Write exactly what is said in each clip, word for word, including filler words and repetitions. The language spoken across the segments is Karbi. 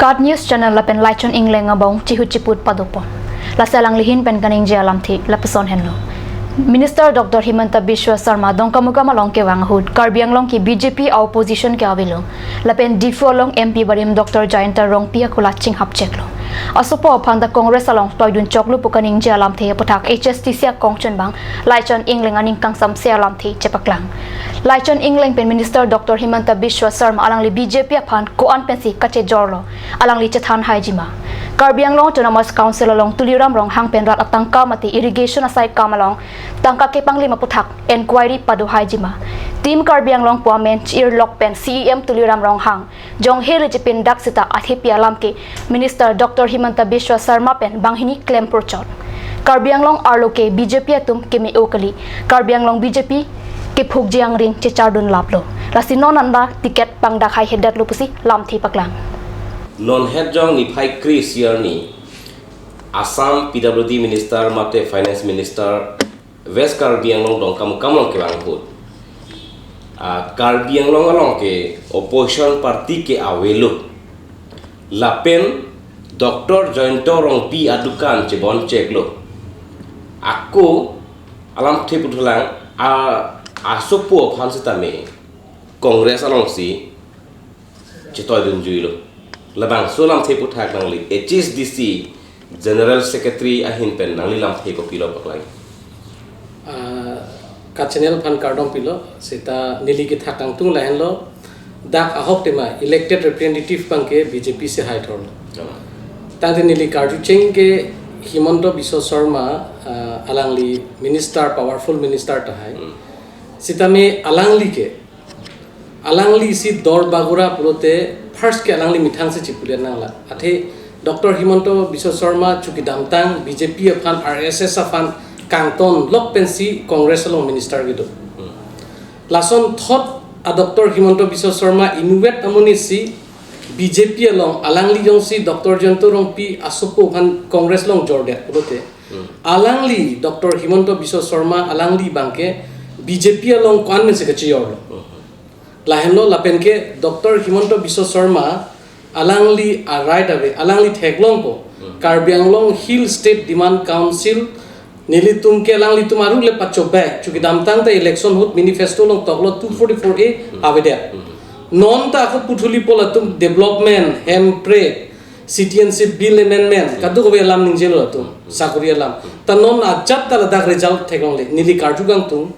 KAT News Channel lapen Laichon Engleng abang chihut chiput padopon. Lasi alangli ahin pen kaningje alamthe lapuson henlo. Minister Doctor Himanta Biswa Sarma Dongkamukam along kevang ahut Karbi Anglong ke B J P a-opposition ke avelo. Lapen Diphu along M P barim Doctor Jayanta Rongpi akulat chinghap cheklo. Asopo aphan ta Congress along toidun choklo pu kaningje alamthe aputhak H S T C akongchunbang Laichon Engleng aning kangsamse alamthe chepaklang. Laichon Engleng pen Minister Doctor Himanta Biswa Sarma alangli B J P aphan ko-an pensi kachejorlo, alangli chethan haijima. Karbi Anglong Autonomous Council along Tuliram Ronghang pen rat atangka mate irrigation asai kam along tangka kepanglim aputhak inquiry pado haijima. Team Karbi Anglong pu amen chi-irlok pen C E M Tuliram Ronghang jonghe le chepindak seta athepi alam ke Minister Doctor Himanta Biswa Sarma pen banghini klem purchot. Karbi Anglong arlo ke B J P atum keme-o kali. Karbi Anglong B J P kephukji angring chechardun laplo. Lasi non anta ticket pangdak haihedetlo pusi lamthe paklang. Non het jong niphai kre-isi arni Assam P W D Minister mate Finance Minister West Karbi Anglong Dongkamukam along kevang ahut, ah, Karbi Anglong along ke opposition party ke avelo. Lapen Doctor Jayanta Rongpi adukan chebon cheklo. Ako alamthe puthulang, a, asopo aphan sitame Congress alongsi chetoidunjuilo. Labangso lamthe aputhak nangli H S D C General Secretary ahin pen nangli lamthe kopilo paklang? Ah, KAT Channel aphan kardom pilo, seta neli kethak kangtung lahenlo, dak ahok tema elected representative abang ke B J P si haithorlo. Oh. Tangte neli karju cheng ke Himanta Biswa Sarma, ah, alangli minister, powerful minister tahai. Hmm. Sitame alangli ke, alangli si dor bagura pulote first ke alangli methang si chipulian nangla. Athe Doctor Himanta Biswa Sarma chukidamtang B J P aphan, R S S aphan kangtonlok pensi Congress along minister kedo. Hmm. Lasonthot a Doctor Himanta Biswa Sarma inutvet amonit si B J P along alangli jongsi Doctor Jayanta Rongpi asopo aphan Congress along jordet pulote. Hmm. Alangli Doctor Himanta Biswa Sarma alangli abang ke B J P along ko-an pensi kachejorlo. Hmm. Lahenlo lapen ke Doctor Himanta Biswa Sarma alangli a-right ave, alangli theklongpo. Hmm. Karbi Anglong Hill State Demand Council nelitum ke alanglitum aru le pachobei. Chukidamtang ta election ahut manifesto along toklo two forty-four A, hmm, avedet. Hmm. Non ta ako puthuli po latum development, hemprek, citizenship bill amendment, hmm, kadokave alam ningjelo latum, hmm, sakori alam. Hmm. Ta non ajat ta ladak result theklongle. Neli karju kangtung,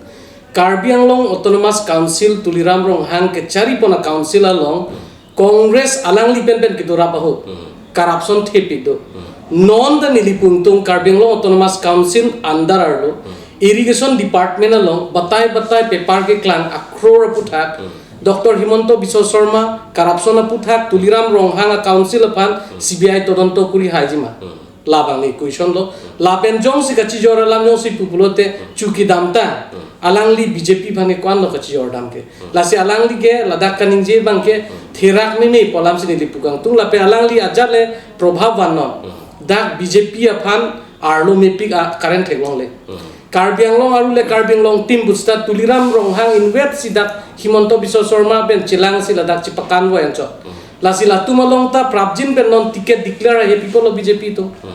Karbi Anglong Autonomous Council Tuliram Ronghang kecharipon a-council along, hmm, Congress alangli penpen kedo rap ahut, hmm, corruption thepik do. Hmm. Non ta neli pu ingtung Karbi Anglong Autonomous Council under arlo, hmm, irrigation department along batai batai paper keklang a-crore aputhak, hmm, Doctor Himanta Biswa Sarma corruption aputhak Tuliram Ronghang a-council aphan, hmm, C B I todonto kuri haijima. Hmm. Labang ni question lo. Lapen jongsi kachejor alam jongsi pu pulote, hmm, chukidamtang, hmm, alangli B J P abang ke ko-anlo kachejordam ke. Hmm. Lasi alangli ke ladak kaningje abang ke, hmm, therak meme pu alamsi neli pu kangtung, lapen alangli ajat le probhab vannon. Hmm. Dak B J P aphan arlo mepik a-current theklongle. Hmm. Karbi Anglong aru le Karbi Anglong team pu seta Tuliram Ronghang inutvet si dak Himanta Biswa Sarma pen chelangsi ladak chepakanvoi anchot. Hmm. Lasi latum along ta prapjin pen non ticket declare ahe people of B J P atum. Hmm.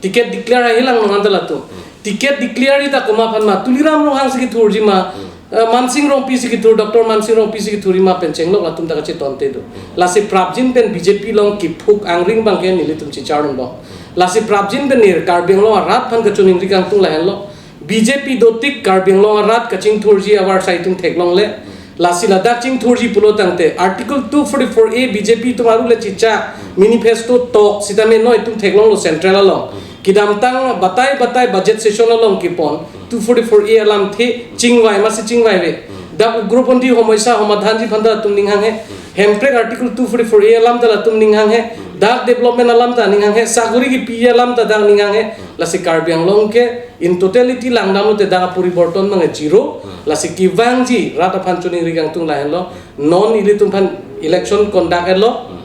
Ticket declare ahelang non anta latum. Hmm. Ticket declare ta komat aphan ma, Tuliram Ronghang si kethurjima, hmm, eh, Mansing Rongpi si kethur, Doctor Mansing Rongpi si kethurjima pen chenglok latum ta kachetonte do. Hmm. Lasi prapjin pen B J P along kephuk angring abang ke nelitum checharlonbom. Lasi prapjin pen neli Karbi Anglong arat aphan kachiningri kangtung lahenlo. B J P dotik Karbi Anglong arat kachingthurji avarsai atum theklongle. Lasi ladak chingthurji pulo tangte Article two forty-four A B J P atum aru le chicha manifesto tok sitame noi atum theklonglo central along. Kidamtang batai batai budget session along kepon two forty-four A alamthe chingvai masi chingvaive. Dak ugroponthi homoisa homadhanji aphan ta latum ninghanghe. Hemprek Article two forty-four A alam ta latum ninghanghe. Dak development alam ta ninghanghe. Sakori kepiji alam ta dak ninghanghe. Lasi Karbi Anglong ke in totality langdamlote dak aporiborton abang zero. Hmm. Lasi kevangji rat aphan chiningri kangtung lahenlo. Non ilitum aphan election conduct etlo. Hmm.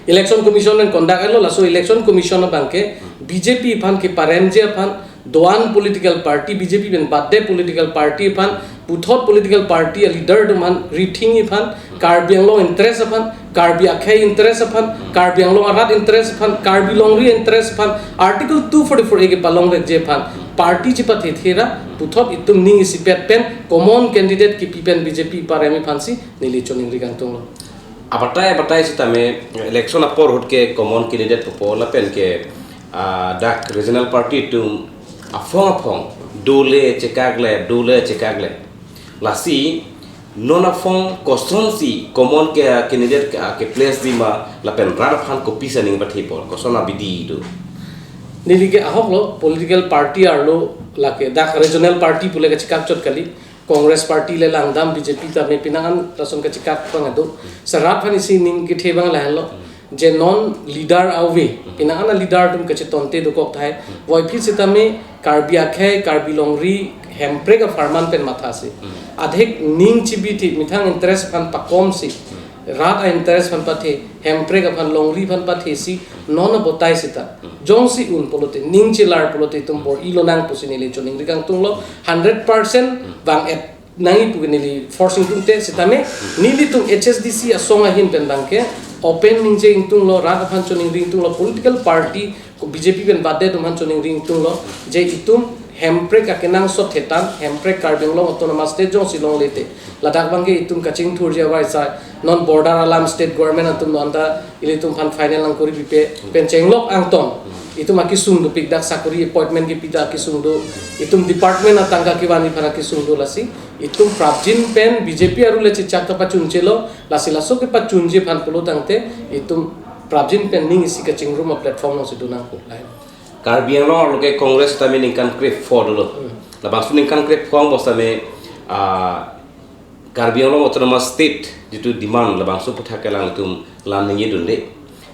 Election Commission pen conduct etlo, laso Election Commission abang ke, hmm, B J P aphan keparemji aphan, do-an political party, B J P pen bade political party aphan, puthot political party a-leader atum aphan rethink aphan, Karbi Anglong interest aphan, Karbi akhei interest aphan, Karbi Anglong arat interest aphan, Karbi longri interest aphan, Article two forty-four A kepalongvekji aphan, party chipathethe ra, puthot itum ning isipet pen, common candidate kipi pen B J P paremi aphansi, neli choningri kangtunglo. Abatai abatai sitame election apor ahut ke common candidate popo lapen ke ah, dak regional party atum aphong aphong dole chekakle dole chekakle. Lasi non aphong kosonsi common ke candidate ke, ke place dima lapen rat aphan kopisa ning pathipor koson abidi do. Neli ke ahoklo political party arlo lake dak regional party pule kachekak chot kali. Congress party le langdam, B J P tame pinangan lason kachekak abang ado. Sir rat aphan isi ning kethe abang lahenlo. Je non leader ave. Pinangan leader atum kachetonte dokok tahai. Voiphit sitame Karbi akhei, Karbi longri, Hemprek apharman pen mathasi. Adhek ning chibi thi methang interest aphan pakomsi. Rat a interest aphan pathe, Hemprek aphan longri aphan pathesi, non abatai sita. Jongsi un pulote, ning chelar pulote itum bor-ilo nang pusi neli choningri kangtunglo, hundred percent bang-et nangji pu neli force ingtungte sitame, nelitum H S D C asong ahin pen abangke, open ningje ingtunglo, rat aphan choningri ingtunglo, political party, ko B J P pen bade atum aphan choningri ingtunglo, je itum Hemprek akenangsot hetan, Hemprek Karbi Anglong Autonomous State jongsi longle te. Ladak abangke itum kachingthurji avaisai, non border alam state government atum non ta ilitum aphan final nangkori pipe, pen chenglok angton. Itum akesung dopik dak sakori appointment kepi ta akesung do. Itum department atangka kevanji aphan akesung do lasi. Itum prapjin pen B J P aru le chechak kapachunchelo, lasi laso kepachunji aphan pulo tangte, itum prapjin pen ning isi kachingrum a platform alongsi do nangpo. Lain. Karbi Anglong arlo ke Congress tame ningkan krepho dolo. Hmm. Labangso ningkan krepho angbong tame, ah, Karbi Anglong Autonomous State jitu demand labangso aputhak ke alangtum lam ningje dunde.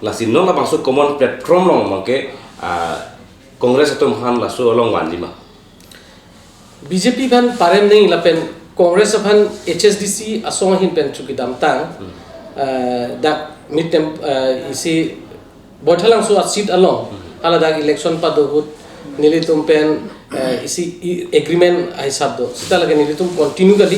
Lasi non labangso common platform along abangke, ah, Congress atum aphan laso along vanji ma. B J P aphan parem nangji lapen Congress aphan H S D C asong ahin pen chukidamtang, eh, dak mitem, eh, isi Baithalangso a seat along, hala dak election pado ahut nelitum pen, eh, isi i-, agreement ahisap do. Sita lake nelitum continue kali.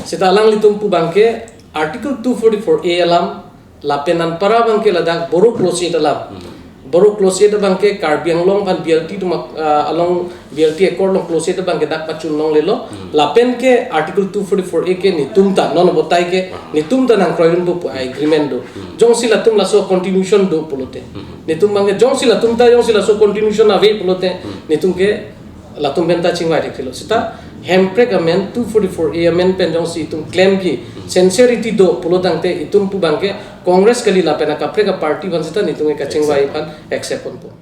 Sita alanglitum pu abangke Article two forty-four A alam lapen anpara abangke ladak Bodo closed state alam. Hmm. Bodo closed state abangke Karbi Anglong aphan B L T atum ak-, ah, along B L T accord along closed state abangke dak pachun longlelo. Hmm. Lapen ke Article two forty-four A ke netum ta, non abatai ke, ah, netum ta nangkroidunpo pu agreement do. Hmm. Jongsi latum laso continuation do pulote. Hmm. Netum abangke jongsi latum ta, jongsi laso continuation ave pulote. Hmm. Netum ke latum pen ta chingvai thekthe lo. Sita Hemprek amen two forty-four A amen pen jongsi itum claim ki sincerity do pulo tangte itum pu abangke Congress kali lapen akaprek a party aphan sita netum ke kachingvai aphan accept ponpo.